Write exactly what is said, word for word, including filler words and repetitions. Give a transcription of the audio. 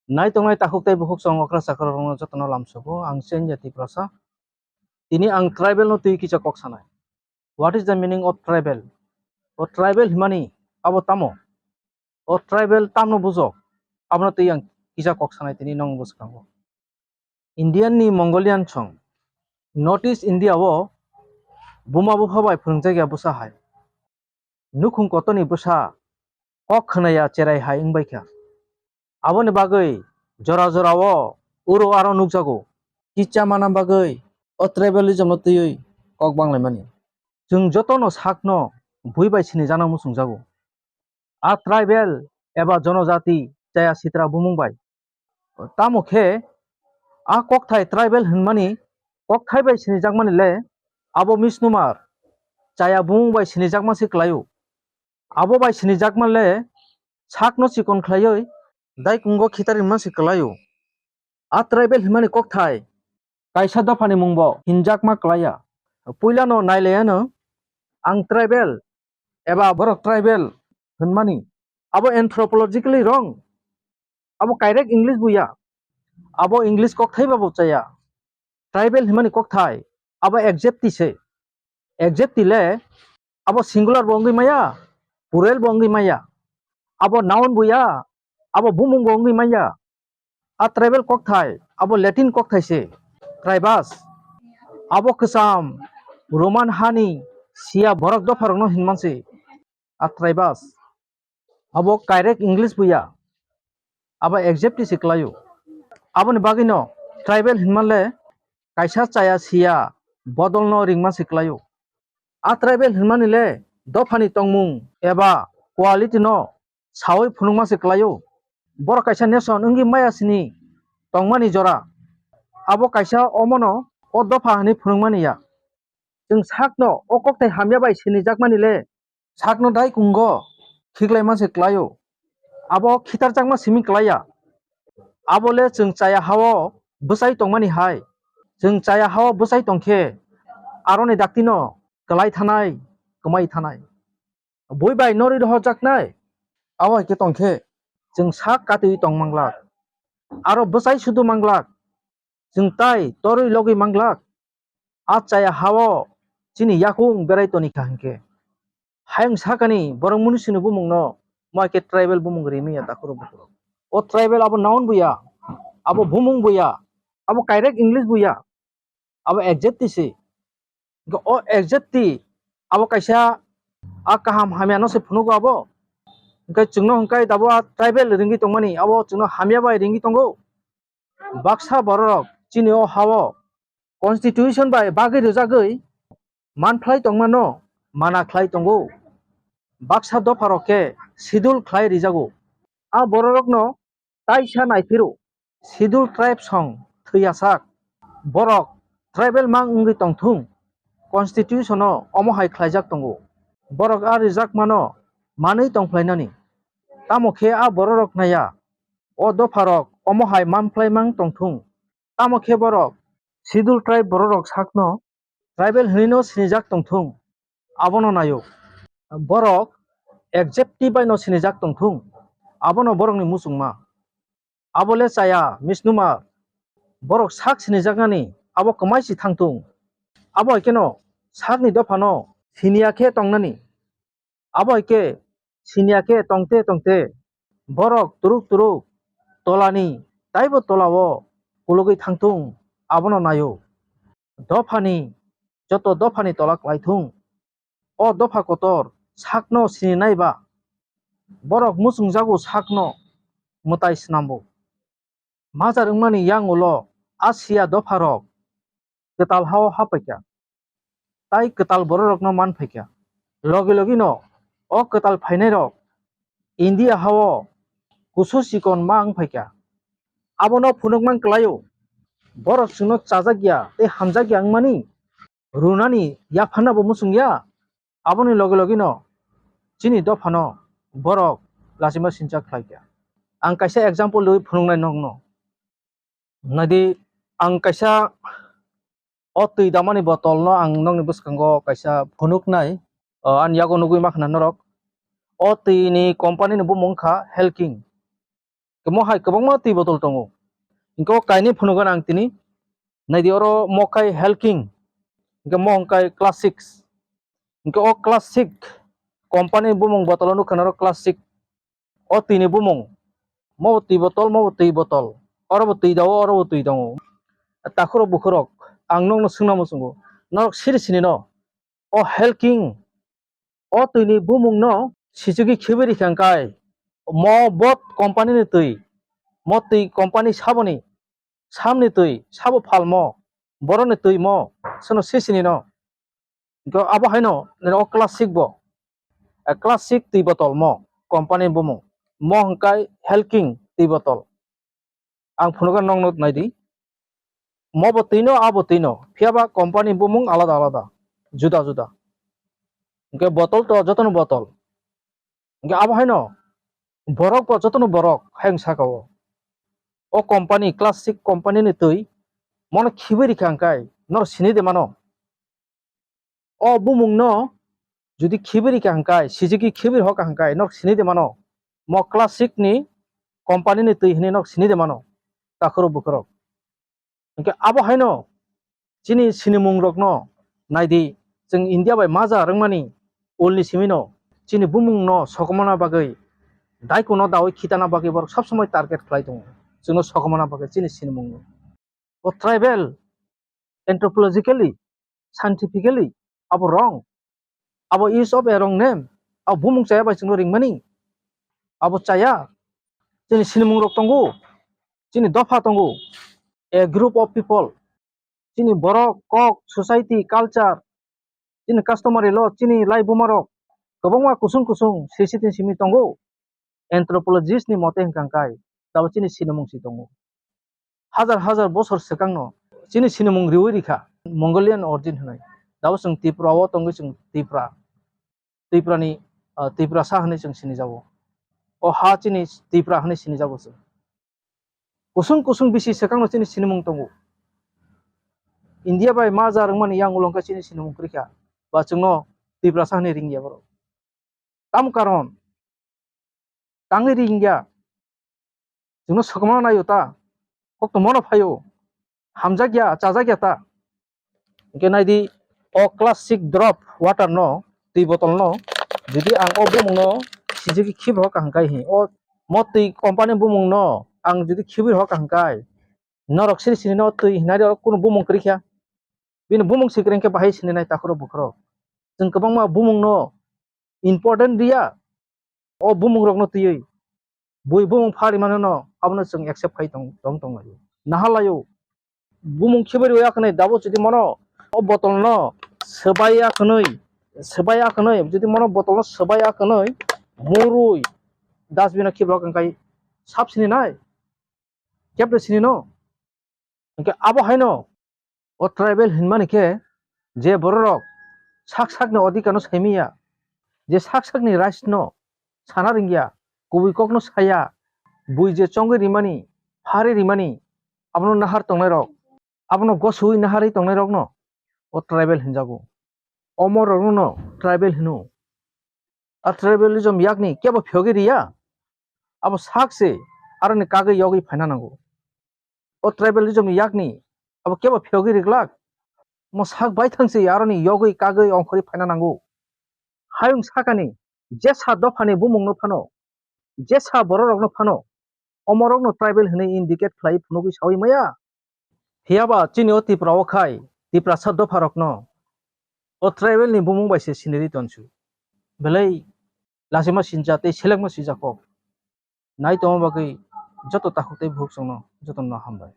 Nai tongnai takhuk tei bukhuk chwng okra chakra rokno jotono lamsogo, ang Chenya Tiprasa. Tini ang tribal no twi kisa kok sanai. What is the meaning of tribal? O tribal himani abo tamo? O tribal tamno bujo? Abono twi ang kisa kok sanai tini nong bwskango. Indian ni Mongolian song, North East India o buma bupha bai phwrwngjakya bwsa hai. Nukhung kotorni bwsa kok khwnaya cherai hai wngbaikha. Aboni bagwi jora jora o uro aro nukjago. Kicha mana bagwi o tribalism no twiwi kok banglaimani. Chwng jotono sakno bui bai sinijakna muchungjago. A tribal eba jonojati chaya sitra bumung bai. Tamo khe a kokthai tribal hwnmani kokthai bai sinijakmani le abo misnumar chaya bumung bai sinijakma se kwlaio. Abo bai sinijakma le sakno chikon khlaiwi daikungo khitarima se kwlaio. A tribal hwnmani kokthai kaisa dophani mungbo hinjakma kwlaiya. Puilano nailaiano ang tribal eba borok tribal hwnmani. Abo anthropologically wrong. Abo kairek English buya. Abo English kokthai babo chaya. Tribal hwnmani kokthai abo adjective se. Adjective le abo singular bo wngwi maya, plural bo wngwi maya. Abo noun buya, abo bumung bo wngwi maya. A tribal kokthai abo Latin kokthai se, tribus. Abo kwcham Roman hani sia borok dopharokno hinman se a tribus. Abo kairek English buya, abo adjective se kwlaio. Aboni bagwino tribal hinmanle kaisa chaya siya bodolno ringma se kwlaio. A tribal hinmani le dophani tongmung eba quality no sawi phunukma se kwlaio. Borok kaisa nation wngwi maya sini tongmani jora. Abo kaisa omono o dopha hwnwi phunukmani ya. Chwng sakno o kokthai hamya bai sinijakmani le sakno daikungo khiklaima se kwlaio. Abo khitarjakma simi kwlaiya. Abo le chwng chaya hao bwchai tongmani hai. Chwng chaya hao bwchai tongkhe aroni daktino kwlai thanai, kwmai thanai. Bui bai norwi rohorjaknai. Abo hai khe tongkhe chwng sak katwi tong manglak. Aro bwchai sudu manglak. Chwng tai torwi logwi manglak. A chaya hao chini yakung berai toni kha hinkhe. Hayung sakani borok munisini bumungno mo hai khe tribal bumung rimwi ya takhurok bukhurok. O tribal abo noun buya, abo bumung buya, abo kairek English buya, abo adjective se. Hinkhe o adjective abo kaisa a kaham hamya no se phunugo abo. Hinkhe chwngno hinkhe dabo a tribal ringwi tongmani abo chwngno hamya bai ringwi tongo. Baksa bororok chini o hao constitution bai bagwi rwjagwi manphlai tongmano mana khlai tongo. Baksa dopharok khe schedule khlai rijago. A bororokno taisa naiphiro schedule tribe song thwiyasak. Borok tribal mang wngwi tongthung constitution o omo hai khlaijak tongo. Borok a rijakmano manwi tongphlainani. Tamo khe a bororok naiya o dopharok omo hai manphlai mang tongthung. Tamo khe borok schedule tribe bororok sakno tribal hwnwino sinijak tongthung, abono naio. Borok adjective baino sinijak tongthung, abono borokni muchungma. Abo le chaya misnuma, borok sak sinijaknani abo kwmai si thangthung. Abo hai kheno sakni dophano siniya khe tongnani. Abo hai khe siniya khe tongte tongte borok turuk turuk tolani taibo tolao kulugwi thangthung abono naio. Dophani joto dophani tola klaithung. O dopha kotor sakno sininai ba? Borok muchungjago sakno mwtai snambo. Majak wngmani yang ulo a siya dopharok kwtal hao haphaikha, tai kwtal bororokno manphaikha. Logi logino o kwtal phainairok India hao kusu chikon ma wngphaikha. Abono phunukmang kwlaio, borok chwngno chajakya tei hamjakya wngmani runani yapharnabo muchungya. Aboni logi logino chini dophano borok lachima sincha khlaikha. Ang kaisa example rwi phunuknai nokno. Naidi, ang kaisa o twi damani botolno ang nokni bwskango kaisa phunuknai, o, ani yago nugwi makhna norok. O twini company ni bumung wngkha Helking. Mo hai kwbangma twi botol tongo. Hwnkhe o kainwi phunugo ang tini. Naidi oro mo khai Helking. Hwnkhe mo hwnkhe Classic. Hwnkhe o Classic company bumung botol o nukha norok Classic. O twi ni bumung. Mo bo twi botol, mo bo twi botol. Oro bo twi dao, oro bo twi tongo. Takhurok bukhurok, ang nokno swngna muchungo. Norok siri sini no. O Helking, o twi ni bumung no sichigwi khibi rikha hwnkhe, mo bot company ni twi, mo twi company saboni, samni twi, sabo phalmo, boroni twi mo, sono sisini no. Hwnkhe abo haino, nini o Classic bo, eh, Classic twi botol mo, company bumung, mo hwnkhe Helking twi botol. Ang phunugo nokno naidi. Mo bo twi no, abo twi no. Phiya ba company bumung alada alada, juda juda. Hwnkhe botol to jotono botol. Hwnkhe abo haino borok bo jotono borok hayung saka o. O company, Classic company ni twi mono khibi rikha hwnkhe norok sini de mano. O bumung no jodi khibi rikha hwnkhe, sijiki khibi hoka hwnkhe, nok sini de mano. Mo Classic ni company ni twi hinwi nok sini de mano. Takhurok bukhurok. Hwnkhe abo haino chini sinimung rokno naidi, chwng India bai maja rwngmani ulni simi no chini bumung no sokomona bagwi, daikuno dawi khitana bagwi borok sab somoi target khlai tongo. Chwngno sokomona bagwi chini sinimung no. O tribal, anthropologically, scientifically, abo wrong. Abo use of a wrong name. Abo bumung chaya bai chwngno ringmani. Abo chaya. Chini sinimung rok tongo. Chini dopha tongo. A group of people. Chini borok, kok, society, culture, chini customary law, chini lai buma rok kwbangma kusung kusung sisitini simi tongo. Anthropologist ni mote hwnkha hwnkhe, tabuk chini sinimung si tongo. Hajar hajar bosor swkangno chini sinimung riwi rikha, Mongolian origin hwnwi. Tabuk chwng Tripura o tongwi chwng Tripura, Tripura ni, ah, Tiprasa hwnwi chwng sinijago. O ha chini Tripura hwnwi sinijago chwng. Kusung kusung bisi swkangno chini sinimung tongo. India bai maja rwngmani yang ulo hwnkhe chini sinimung kwrwikha. Ba chwngno Tiprasa hwnwi ringya borok. Tamo karon? Tangwi ringya. Chwngno sokomorna naio ta. Kok tongmano phaio. Hamjakya, chajakya ta. Hwnkhe naidi, o Classic drop water no, twi botol no, jodi ang o bumung no sijigwi khibwi hoka hwnkhe hi, o mo twi company bumung no ang jodi khibwi hoka hwnkhe, norok siri siri no twi hinari o kunu bumung kwrwikha. Bini bumung si kwrwikhe bahai sininai takhurok bukhurok. Chwng kwbangma bumung no important riya. O bumung rokno twiwi bui bumung pha rimano no abono chwng accept khai tong, tong, tong laio. Naha laio. Bumung khibai rwya khwnwi dabo jodi mono o botol no swbaiya khwnwi, swbaiya khwnwi, jodi mono botol no swbaiya khwnwi murwi dustbin o khibrok hwnkhai sab sini nai. Kebra sini no. Hwnkhe abo haino o tribal hinmani khe je bororok sak sakni odhikar no saimiya, je sak sakni rights no sana ringya, kubui kokno saya, bui je chongwi rimani, phari rimani, abono nahar tongnairok, abono gosui naharwi tongnairokno o tribal hinjago. Omo rokno no tribal hino. A tribalism yakni kebo phiyogwi riya. Abo sak se aroni kagwi yogwi phaina nango. O tribalism yakni abo kebo phiyogwi riglak. Mo sak baithang se aroni yogwi kagwi ongkhorwi phaina nango. Hayung sakani jesa dophani bumungno phano, jesa bororokno phano, omorokno tribal hwnwi indicate khlai phunugwi saui maya. Phiyaba chini o Tripura o khai Tiprasa dopharokno o tribal ni bumung bai se siniri tonsu. Belai lachima sincha tei selengma sijak kok. Nai tongma bagwi joto takhuk tei bukhuk chwngno jotono hambai.